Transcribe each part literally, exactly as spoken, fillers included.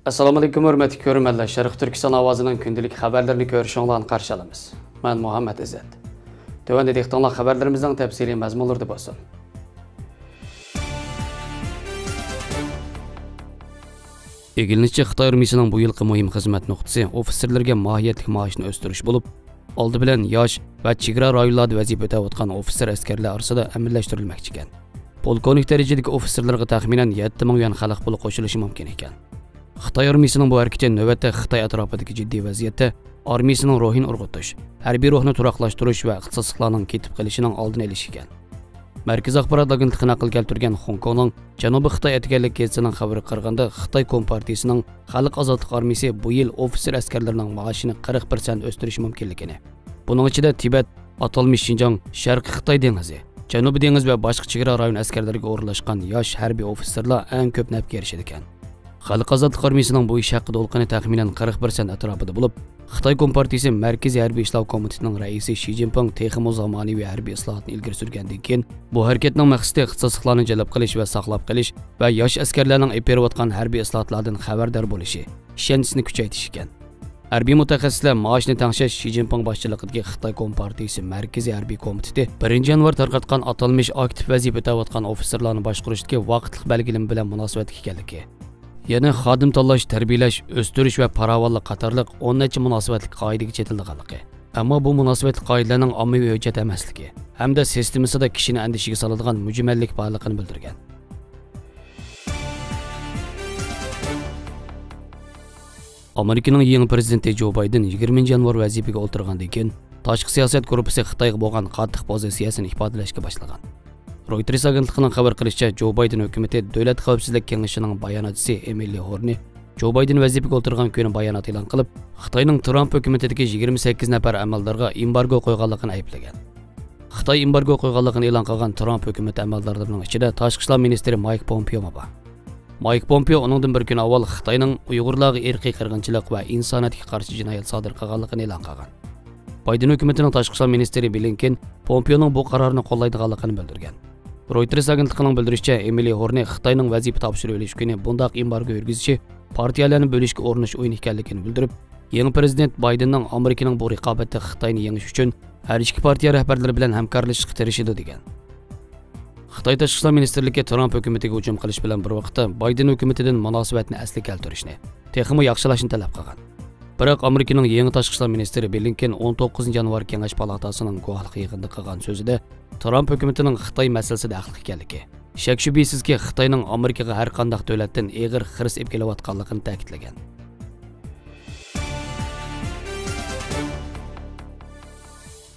ئەسسالامۇئەلەيكۇم، ھۆرمەتلىك كۆرۈرمەنلەر. شەرقىي تۈركىستان ئاۋازىنىڭ كۈندىلىك خەۋەرلىرىنى كۆرۈشۈڭلارنى قارشى ئالىمىز. مەن مۇھەممەد ئىززەت. تۆۋەندە دىققىتىڭلار خەۋەرلىرىمىزنىڭ تەپسىلىي مەزمۇنلىرىدا بولسۇن. ئىگىلىنىشىچە، خىتاي ئارمىيىسىنىڭ بۇ يىلقى مۇھىم خىزمەت نۇقتىسى ئوفىتسېرلىرىگە ماھىيەتلىك مائاشنى ئۆستۈرۈش بولۇپ، ئالدى بىلەن ياش ۋە چېگرا رايونلاردا ۋەزىپە ئۆتەۋاتقان ئوفىتسېر ئەسكەرلەر ئارىسىدا ئەمەلىيلەشتۈرۈلمەكچى ئىكەن. پولكوۋنىك دەرىجىدىكى ئوفىتسېرلارغا تەخمىنەن يەتتە مىڭ يۈەن خەلق پۇلى قوشۇلۇشى مۇمكىن ئىكەن. خىتاي ئارمىيىسىنىڭ بۇ ھەرىكىتى نۆۋەتتە خىتاي ئەتراپىدىكى جىددىي ۋەزىيەتتە ئارمىيىسىنىڭ روھىنى ئۇرغۇتۇش، ھەربىي روھنى تۇراقلاشتۇرۇش ۋە ئىختىساسلىقلارنىڭ كېتىپ قېلىشىنىڭ ئالدىنى ئېلىش ئىكەن. مەركىزىي ئاخبارات ئاگېنتلىقى نەقىل كەلتۈرگەن خوڭكوڭنىڭ جەنۇبىي خىتاي ئەتىگەنلىك گېزىتىنىڭ خەۋىرىگە قارىغاندا، خىتاي كومپارتىيىسىنىڭ خەلق ئازادلىق ئارمىيىسى بۇ يىل ئوفىتسېر ئەسكەرلىرىنىڭ مائاشىنى قىرىق پىرسەنت ئۆستۈرۈشى مۇمكىنلىكىنى، بۇنىڭ ئىچىدە تىبەت، ئاتالمىش شىنجاڭ، شەرقىي خىتاي دېڭىزى، جەنۇبىي دېڭىز ۋە باشقا چېگرا رايون ئەسكەرلىرىگە ئورۇنلاشقان ياش ھەربىي ئوفىتسېرلار ئەڭ كۆپ نەپكە ئېرىشىدىكەن. خەلق ئازادلىق ئارمىيىسىنىڭ بۇ ئىش ھەققىدە ئولقىنى تەخمىنەن قىرىق پىرسەنت ئەتراپىدا بولۇپ، خىتاي كومپارتىيىسى مەركىزىي ھەربىي ئىشلار كومىتېتىنىڭ رەئىسى شى جىنپىڭ تېخىمۇ زامانىۋى ھەربىي ئىسلاھاتنى ئىلگىرى سۈرگەندىن كېيىن، بۇ ھەرىكەتنىڭ مەقسىتى ئىختىساسلىقلارنى جەلپ قىلىش ۋە ساقلاپ قېلىش ۋە ياش ئەسكەرلەرنىڭ ئېلىپ بېرىۋاتقان ھەربىي ئىسلاھاتلاردىن خەۋەردار بولۇشى، ئىشەنچىسىنى كۈچەيتىش ئىكەن. ھەربىي مۇتەخەسسىسلەر مائاشنى تەڭشەش شى جىنپىڭ باشچىلىقىدىكى خىتاي كومپارتىيىسى مەركىزىي ھەربىي كومىتېتى بىرىنچى يانۋار تارقاتقان ئاتالمىش ئاكتىپ ۋەزىپە ئۆتەۋاتقان ئوفىتسېرلارنى باشقۇرۇشتىكى ۋاقىتلىق بەلگىلىمە بىلەن مۇناسىۋەتلىك ئىكەنلىكى، يەنى خادىم تاللاش، تەربىيەلەش، ئۆستۈرۈش ۋە پاراۋانلىق قاتارلىق ئون نەچچە مۇناسىۋەتلىك قائىدىگە چېتىلىدىغانلىقى، ئەمما بۇ مۇناسىۋەتلىك قائىدىلەرنىڭ ئاممىۋى ھۆججەت ئەمەسلىكى ھەمدە سىستېمىسىدا كىشىنى ئەندىشىگە سالىدىغان مۈجمەللىك بارلىقىنى بىلدۈرگەن. ئامېرىكىنىڭ يېڭى پىرېزىدېنتى جو بايدېن يىگىرمىنچى يانۋار ۋەزىپىگە ئولتۇرغاندىن كېيىن، تاشقى سىياسەت گۇرۇپپىسى خىتايغا بولغان قاتتىق پوزىتسىيەسىنى ئىپادىلەشكە باشلىغان. رويتېرس ئاگېنتلىقىنىڭ خەۋەر قىلىشىچە، جو بايدېن ھۆكۈمىتى دۆلەت خەۋپسىزلىك كېڭىشىنىڭ باياناتچىسى ئېمىلى ھورنى جو بايدېن ۋەزىپىگە ئولتۇرغان كۈنى بايانات ئېلان قىلىپ، خىتاينىڭ ترامپ ھۆكۈمىتىدىكى يىگىرمە سەككىز نەپەر ئەمەلدارغا ئېمبارگو قويغانلىقىنى ئەيىبلىگەن. خىتاي ئېمبارگو قويغانلىقىنى ئېلان قىلغان ترامپ ھۆكۈمىتى ئەمەلدارلىرىنىڭ ئىچىدە تاشقى ئىشلار مىنىستىرى مايك پومپېيومۇ بار. مايك پومپېيو ئۇنىڭدىن بىر كۈن ئاۋۋال خىتاينىڭ ئۇيغۇرلارغا ئىرقىي قىرغىنچىلىق ۋە ئىنسانىيەتكە قارشى جىنايەت سادىر قىلغانلىقىنى ئېلان قىلغان. بايدېن ھۆكۈمىتىنىڭ تاشقى ئىشلار مىنىستىرى بلىنكېن پومپېيونىڭ بۇ قارارنى قوللايدىغانلىقىنى بىلدۈرگەن. رويتېرس ئاگېنتلىقىنىڭ بىلدۈرۈشىچە، ئېمىلى ھورنى خىتاينىڭ ۋەزىپە تاپشۇرۇۋېلىش كۈنى بۇنداق ئېمبارگو يۈرگۈزۈشى پارتىيەلەرنى بۆلۈشكە ئۇرۇنۇش ئويۇنى ئىكەنلىكىنى بىلدۈرۈپ، يېڭى پىرېزىدېنت بايدېننىڭ ئامېرىكىنىڭ بۇ رىقابەتتە خىتاينى يېڭىش ئۈچۈن ھەر ئىككى پارتىيە رەھبەرلىرى بىلەن ھەمكارلىشىشقا تىرىشىدۇ، دېگەن. خىتاي تاشقى ئىشلار مىنىستىرلىكى ترامپ ھۆكۈمىتىگە ھۇجۇم قىلىش بىلەن بىر ۋاقىتتا بايدېن ھۆكۈمىتىدىن مۇناسىۋەتنى ئەسلىگە كەلتۈرۈشنى، تېخىمۇ ياخشىلاشنى تەلەپ قىلغان. بىراق ئامېرىكىنىڭ يېڭى تاشقى ئىشلار مىنىستىرى بلىنكېن ئون توققۇزىنچى يانۋار كېڭەش پالاتاسىنىڭ گۇۋاھلىق يىغىنىدا قىلغان سۆزىدە ترامپ ھۆكۈمىتىنىڭ خىتاي مەسىلىسىدە ھەقلىق ئىكەنلىكى، شەك-شۈبھىسىزكى، خىتاينىڭ ئامېرىكىغا ھەر قانداق دۆلەتتىن ئېغىر خىرىس ئېلىپ كېلىۋاتقانلىقىنى تەكىتلىگەن.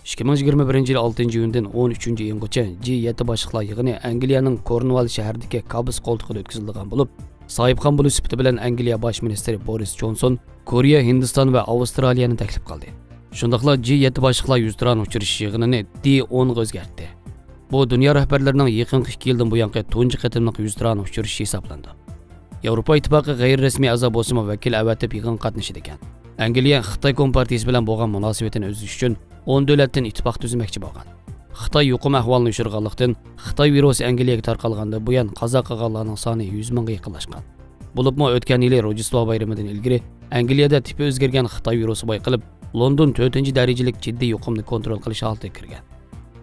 ئىككى مىڭ يىگىرمە بىرىنچى يىل ئالتىنچى ئىيۇندىن ئون ئۈچىنچى ئىيۇنغىچە جى يەتتە باشلىقلار يىغىنى ئەنگلىيەنىڭ كورنۋال شەھىرىدىكى كابس قولتۇقىدا ئۆتكۈزۈلىدىغان بولۇپ، ساھىبخان بولۇش سۈپىتى بىلەن ئەنگلىيە باش مىنىستىرى بورىس جونسون كورېيە، ھىندىستان ۋە ئاۋسترالىيەنى تەكلىپ قىلدى. شۇنداقلا جى يەتتە باشلىقلار يۈزتۇرانە ئۇچرىشىش يىغىنىنى دى ئونغا ئۆزگەرتتى. بۇ دۇنيا رەھبەرلىرىنىڭ يېقىنقى ئىككى يىلدىن بۇيانقى تۇنجى قېتىملىق يۈزتۇرانە ئۇچرىشىشى ھېسابلىنىدۇ. ياۋروپا ئىتتىپاقى غەيرىي رەسمىي ئەزا بولسىمۇ، ۋەكىل ئەۋەتىپ يىغىنغا قاتنىشىدىكەن. ئەنگلىيە خىتاي كومپارتىيىسى بىلەن بولغان مۇناسىۋىتىنى ئۈزۈش ئۈچۈن ئون دۆلەتتىن ئىتتىپاق تۈزمەكچى بولغان. خىتاي يۇقۇم ئەھۋالىنى يوشۇرغانلىقتىن، خىتاي ۋىرۇسى ئەنگلىيەگە تارقالغاندىن بۇيان، قازا قىلغانلارنىڭ سانى يۈز مىڭغا يېقىنلاشقان. بولۇپمۇ ئۆتكەن يىلى روژدېستۋو بايرىمىدىن ئىلگىرى ئەنگلىيەدە تىپى ئۆزگەرگەن خىتاي ۋىرۇسى بايقىلىپ، لوندون تۆتىنچى دەرىجىلىك جىددىي يۇقۇمنى كونترول قىلىش ھالىتىگە كىرگەن.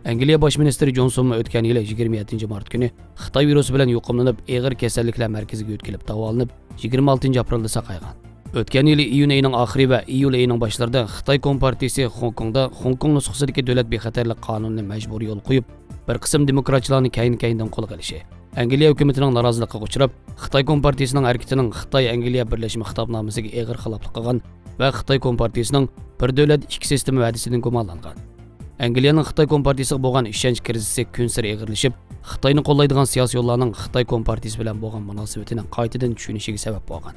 ئەنگلىيە باش مىنىستىرى جونسونمۇ ئۆتكەن يىلى يىگىرمە يەتتىنچى مارت كۈنى خىتاي ۋىرۇسى بىلەن يۇقۇملىنىپ، ئېغىر كېسەللىكلەر مەركىزىگە يۆتكىلىپ داۋالىنىپ، يىگىرمە ئالتىنچى ئاپرېلدا ساقايغان. ئۆتكەن يىلى ئىيۇن ئېيىنىڭ ئاخىرى ۋە ئىيۇل ئېيىنىڭ باشلىرىدا خىتاي كومپارتىيىسى خوڭكوڭدا خوڭكوڭ نۇسخىسىدىكى دۆلەت بىخەتەرلىك قانۇنىنى مەجبۇرىي يولغا قويۇپ، بىر قىسىم دېموكراتچىلارنى كەينى-كەينىدىن قولغا ئېلىشى، ئەنگلىيە ھۆكۈمىتىنىڭ نارازىلىقىغا ئۇچراپ، خىتاي كومپارتىيىسىنىڭ ھەرىكىتىنىڭ خىتاي-ئەنگلىيە بىرلەشمە خىتابنامىسىگە ئېغىر خىلاپلىق قىلغان ۋە خىتاي كومپارتىيىسىنىڭ بىر دۆلەت، ئىككى سىستېما ۋەدىسىدىن گۇمانلانغان. ئەنگلىيەنىڭ خىتاي كومپارتىيىسىغا بولغان ئىشەنچ كىرىزىسى كۈنسېرى ئېغىرلىشىپ، خىتاينى قوللايدىغان سىياسىيونلارنىڭ خىتاي كومپارتىيىسى بىلەن بولغان مۇناسىۋىتىنى قايتىدىن چۈشىنىشىگە سەۋەب بولغان.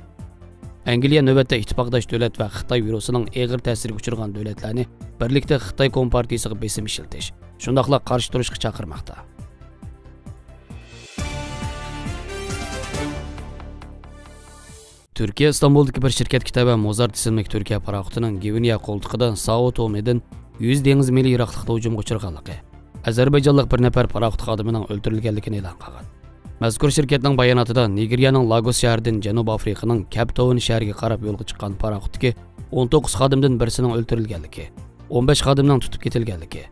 ئەنگلىيە نۆۋەتتە ئىتتىپاقداش دۆلەت ۋە خىتاي ۋىرۇسىنىڭ ئېغىر تەسىرىگە ئۇچرىغان دۆلەتلەرنى بىرلىكتە خىتاي كومپارتىيىسىغا بېسىم ئىشلىتىش، شۇنداقلا قارشى تۇرۇشقا چاقىرماقتا. تۈركىيە ئىستانبۇلدىكى بىر شىركەتكە تەۋە موزارت ئىسىملىك تۈركىيە پاراخوتىنىڭ گۋىنېيە قولتۇقىدا سائو تومىدىن يۈز دېڭىز مىلى يىراقلىقتا ھۇجۇمغا ئۇچرىغانلىقى، ئەزەربەيجانلىق بىر نەپەر پاراخوت خادىمىنىڭ ئۆلتۈرۈلگەنلىكىنى ئېلان قىلغان. مەزكۇر شىركەتنىڭ باياناتىدا نىگېرىيەنىڭ لاگوس شەھىرىدىن جەنۇبىي ئافرىقىنىڭ كەپ تاۋۇن شەھىرىگە قاراپ يولغا چىققان پاراخوتتىكى ئون توققۇز خادىمدىن بىرسىنىڭ ئۆلتۈرۈلگەنلىكى، ئون بەش خادىمنىڭ تۇتۇپ كېتىلگەنلىكى،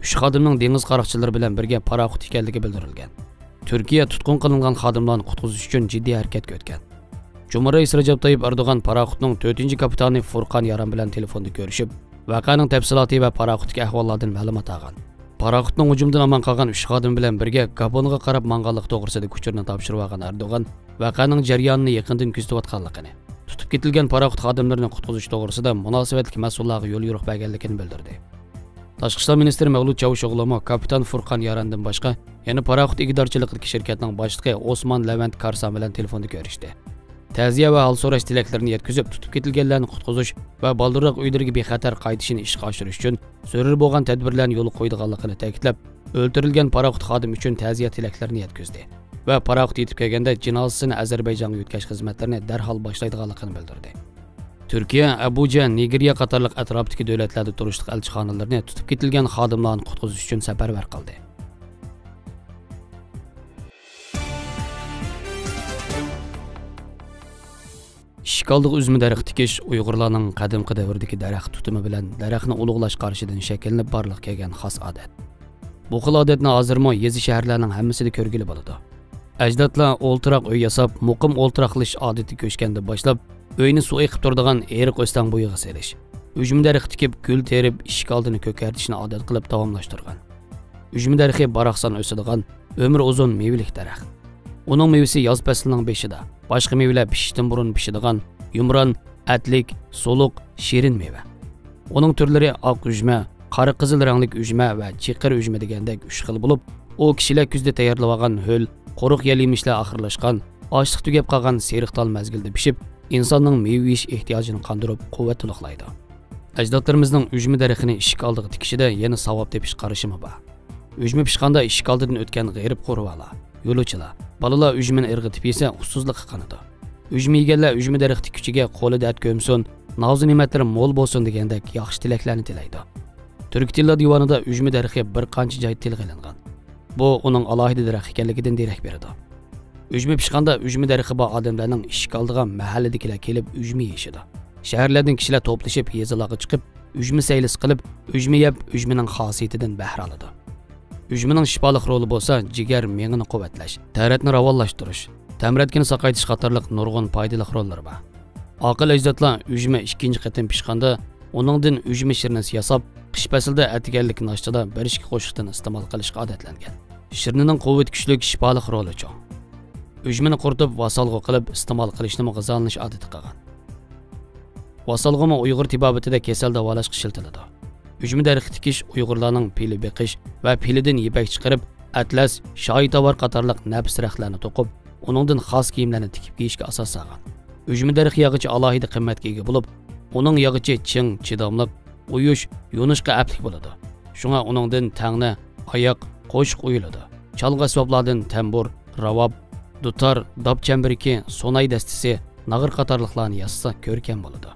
ئۈچ خادىمنىڭ دېڭىز قاراقچىلىرى بىلەن بىرگە پاراخوت ئىكەنلىكى بىلدۈرۈلگەن. تۈركىيە تۇتقۇن قىلىنغان خادىملارنى قۇتقۇزۇش ئۈچۈن جىددىي ھەرىكەتكە ئۆتكەن. جۇمھۇر رەئىسى رەجەپ تايىپ ئەردوغان پاراخوتنىڭ تۆتىنچى كاپىتانى فۇرقان ياران بىلەن تېلېفوندا كۆرۈشۈپ، ۋەقەنىڭ تەپسىلاتى ۋە پاراخوتتىكى ئەھۋاللاردىن مەلۇمات ئالغان. پاراخوتنىڭ ھۇجۇمدىن ئامان قالغان ئۈچ خادىمى بىلەن بىرگە گابونغا قاراپ ماڭغانلىقى توغرىسىدىكى ئۇچۇرنى تاپشۇرۇۋالغان ئەردوغان ۋەقەنىڭ جەريانىنى يېقىندىن كۆزىتىۋاتقانلىقىنى، تۇتۇپ كېتىلگەن پاراخوت خادىملىرىنى قۇتقۇزۇش توغرىسىدا مۇناسىۋەتلىك مەسئۇللارغا يوليورۇق بەرگەنلىكىنى بىلدۈردى. تاشقى ئىشلار مىنىستىرى مەۋلۇت چاۋۇشئوغلۇمۇ كاپىتان فۇرقان ياراندىن باشقا يەنە پاراخوت ئىگىدارچىلىقىدىكى شىركەتنىڭ باشلىقى ئوسمان لەۋەنت كارسان بىلەن تېلېفوندا كۆرۈشتى. تەزىيە ۋە ھال سوراش تىلەكلىرىنى يەتكۈزۈپ، تۇتۇپ كېتىلگەنلەرنى قۇتقۇزۇش ۋە بالدۇرراق ئۆيلىرىگە بىخەتەر قايتىشىنى ئىشقا ئاشۇرۇش ئۈچۈن زۆرۈر بولغان تەدبىرلەرنى يولغا قويىدىغانلىقىنى تەكىتلەپ، ئۆلتۈرۈلگەن پاراخوت خادىمى ئۈچۈن تەزىيە تىلەكلىرىنى يەتكۈزدى ۋە پاراخوت يېتىپ كەلگەندە جىنازىسىنى ئەزەربەيجانغا يۆتكەش خىزمەتلىرىنى دەرھال باشلايدىغانلىقىنى بىلدۈردى. تۈركىيە، ئەبۇجە، نىگېرىيە قاتارلىق ئەتراپتىكى دۆلەتلەردە تۇرۇشلۇق ئەلچىخانىلىرىنى تۇتۇپ كېتىلگەن خادىملارنى قۇتقۇزۇش ئۈچۈن سەپەرۋەر قىلدى. ئىشىك ئالدىغا ئۈجمە دەرىخى تىكىش ئۇيغۇرلارنىڭ قەدىمكى دەۋردىكى دەرەخ تۇتۇمى بىلەن دەرەخنى ئۇلۇغلاش قارىشىدىن شەكىللىنىپ بارلىققا كەلگەن خاس ئادەت. بۇ خىل ئادەتنى ھازىرمۇ يېزا شەھەرلەرنىڭ ھەممىسىدە كۆرگىلى بولىدۇ. ئەجدادلار ئولتۇراق ئۆي ياساپ، مۇقىم ئولتۇراقلىشىش ئادىتىگە كۆچكەندىن باشلاپ، ئۆينى سۇ ئېقىپ تۇرىدىغان ئېرىق ئۆستەڭ بويىغا سېلىش، ئۈجمە دەرىخى تىكىپ، گۈل تېرىپ، ئىشىك ئالدىنى كۆكەرتىشنى ئادەت قىلىپ داۋاملاشتۇرغان. ئۈجمە دەرىخى باراقسان ئۆسىدىغان، ئۆمرى ئۇزۇن مېۋىلىك دەرەخ. ئۇنىڭ مېۋىسى ياز پەسلىنىڭ بېشىدا، باشقا مېۋىلەر پىشىشتىن بۇرۇن پىشىدىغان، يۇمران، ئەتلىك، سۇلۇق، شېرىن مېۋە. ئۇنىڭ تۈرلىرى ئاق ئۈجمە، قارا قىزىل رەڭلىك ئۈجمە ۋە چېقىر ئۈجمە دېگەندەك ئۈچ خىل بولۇپ، ئۇ كىشىلەر كۈزدە تەييارلىۋالغان ھۆل، قۇرۇق يەل يېمىشلەر ئاخىرلاشقان، ئاشلىق تۈگەپ قالغان سېرىق تال مەزگىلىدە پىشىپ، ئىنساننىڭ مېۋە يېيىش ئېھتىياجىنى قاندۇرۇپ، قۇۋۋەت تولۇقلايدۇ. ئەجدادلىرىمىزنىڭ ئۈجمە دەرىخىنى ئىشىك ئالدىغا تىكىشىدە يەنە ساۋاب تېپىش قارىشىمۇ بار. ئۈجمە پىشقاندا ئىشىك ئالدىدىن ئۆتكەن غېرىب-غۇربالار، يولۇچىلار، بالىلار ئۈجمىنى ئىرغىتىپ يېسە، ئۇسسۇزلۇققا قانىدۇ. ئۈجمە يېگەنلەر ئۈجمە دەرىخى تىككۈچىگە قولى دەرد كۆرمىسۇن، نازۇ نېمەتلىرى مول بولسۇن دېگەندەك ياخشى تىلەكلەرنى تىلەيدۇ. تۈركىي تىللار دىۋانىدا ئۈجمە دەرىخى بىر قانچە جايدا تىلغا ئېلىنغان. بۇ ئۇنىڭ ئالاھىدە دەرەخ ئىكەنلىكىدىن دېرەك بېرىدۇ. ئۈجمە پىشقاندا ئۈجمە دەرىخى بار ئادەملەرنىڭ ئىشىك ئالدىغا مەھەللىدىكىلەر كېلىپ ئۈجمە يېيىشىدۇ. شەھەرلەردىن كىشىلەر توپلىشىپ يېزىلارغا چىقىپ، ئۈجمە سەيلىسى قىلىپ، ئۈجمە يەپ، ئۈجمىنىڭ خاسىيىتىدىن بەھرە ئالىدۇ. ئۈجمىنىڭ شىپالىق رولى بولسا جىگەر، مېڭىنى قۇۋۋەتلەش، تەرەتنى راۋانلاشتۇرۇش، تەمرەتكىنى ساقايتىش قاتارلىق نۇرغۇن پايدىلىق روللىرى بار. ئاقىل ئەجدادلار ئۈجمە ئىككىنچى قېتىم پىشقاندا، ئۇنىڭدىن ئۈجمە شىرنىسى ياساپ، قىش پەسلىدە ئەتىگەنلىك ناشتىدا بىر ئىككى قوشۇقتىن ئىستېمال قىلىشقا ئادەتلەنگەن. شىرنىنىڭ قۇۋۋىتى كۈچلۈك، شىپالىق رولى چوڭ. ئۈجمىنى قۇرۇتۇپ، ۋاسالغۇ قىلىپ ئىستېمال قىلىشنىمۇ غىزالىنىش ئادىتى قىلغان. ۋاسالغۇمۇ ئۇيغۇر تېبابىتىدە كېسەل داۋالاشقا ئىشلىتىلىدۇ. ئۈجمە دەرىخى تىكىش ئۇيغۇرلارنىڭ پىلە بېقىش ۋە پىلىدىن يىپەك چىقىرىپ، ئەتلەس، شايى تاۋار قاتارلىق نەپىس رەختلەرنى توقۇپ، ئۇنىڭدىن خاس كىيىملەرنى تىكىپ كىيىشكە ئاساس سالغان. ئۈجمە دەرىخى ياغىچى ئالاھىدە قىممەتكە ئىگە بولۇپ، ئۇنىڭ ياغىچى چىڭ، چىداملىق، ئويۇش، يونۇشقا ئەپلىك بولىدۇ. شۇڭا ئۇنىڭدىن تەڭنە، ئاياق، قوشۇق ئويۇلىدۇ. چالغۇ ئەسۋابلاردىن تەمبۇر، راۋاب، دۇتار، داپ چەمبىرىكى، سۇناي دەستىسى، ناغرا قاتارلىقلارنى ياسىسا كۆركەم بولىدۇ.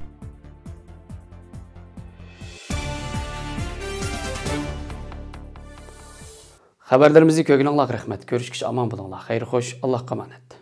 خەۋەرلىرىمىزنى كۆرگىنىڭلارغا رەھمەت. كۆرۈشكىچە ئامان بولۇڭلار. خەير خوش، ئاللاھقا ئامانەت.